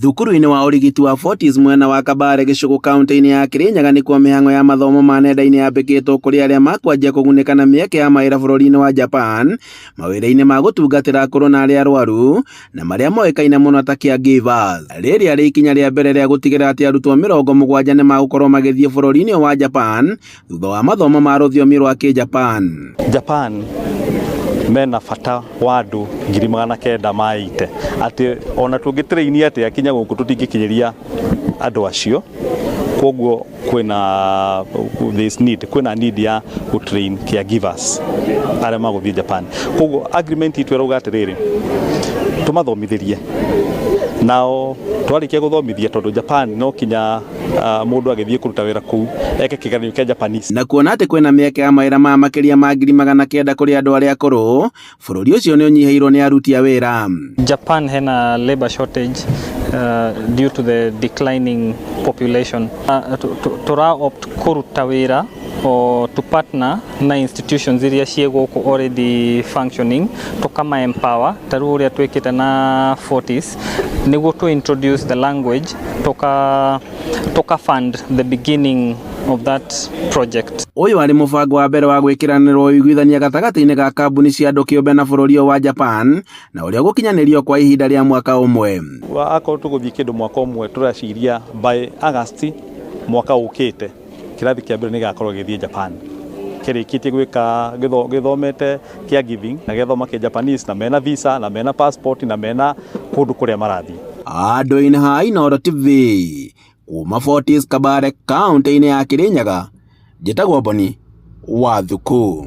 Thukuru-inĩ wa ũrigiti wa Fortis mwena wa Kabare gĩcũgũ kaunti-inĩ ya Kirinyaga nĩkuo mĩhang'o ya mathomo ma nenda-inĩ yambĩkĩtwo kũrĩ arĩa makwanjia kũgunĩka na mĩeke ya mawĩra bũrũri-inĩ wa Japan mawĩra-inĩ ma gũtungatĩra akũrũ na arĩa arwaru na marĩa moĩkaine mũno ta caregivers. Rĩrĩ arĩ ikinya rĩa mbere rĩa gũtigĩrĩra atĩ arutwo 70 nĩ magũkorwo magĩthiĩ bũrũri-inĩ wa Japan thutha wa mathomo ma rũthiomi rwa Kĩjapan. Japan mena bata wa andũ 980,000 atĩ ona tũngĩtĩrĩini atĩa kinya gũkũ tũtingĩkinyĩria andũ acio. Koguo kwĩna this need, kwĩna need ya gũ train caregivers arĩa magũthiĩ Japan. Koguo agreement itũ ĩrauga atĩrĩrĩ, tũmathomithĩrie nao twarĩkia gũthomithia, tondũ Japan no kinya mũndũ agĩthiĩ kũruta wĩra kũu eke kĩgeranio kĩa Japanese. Na kuona atĩ kwĩna mĩeke ya mawĩra maya makĩria ma 900,000 kũrĩ andũ arĩa akũrũ, bũrũri ũcio nĩ ũnyihĩirwo nĩ aruti a wĩra. Japan hena labor shortage due to the declining population. Tura opt kũruta wĩra o to partner na institutions iria ciĩ gũkũ already functioning, tukama empower ta rĩu ũrĩa twĩkĩte na Fortis nĩguo to introduce the language, tuka fund the beginning of that project. Ũyũ arĩ mũbango wa mbere wa gwĩkĩranĩrwo ũiguithania gatagatĩ-inĩ ga kambuni cia andũ kĩũmbe na bũrũri ũyũ wa Japan na ũrĩa ũgũkinyanĩrio kwa ihinda rĩa mwaka ũmwe. Akorwo tũgũthiĩ kĩndũ mwaka ũmwe, tũraciria by August mwaka ũkĩte kĩrathi kĩa mbere nĩ gĩgakorwo gĩgĩthiĩ Japan kĩrĩkĩtie gwĩka gĩthomete caregiving na gĩathoma kĩ Japanese na mena visa na mena passport na mena kũndũ kũrĩa marathiĩ. Andũ-inĩ ha Inooro TV kuma Fortis Kabare kaunti-inĩ ya Kirinyaga, njĩtagwo Boni wa Thuku.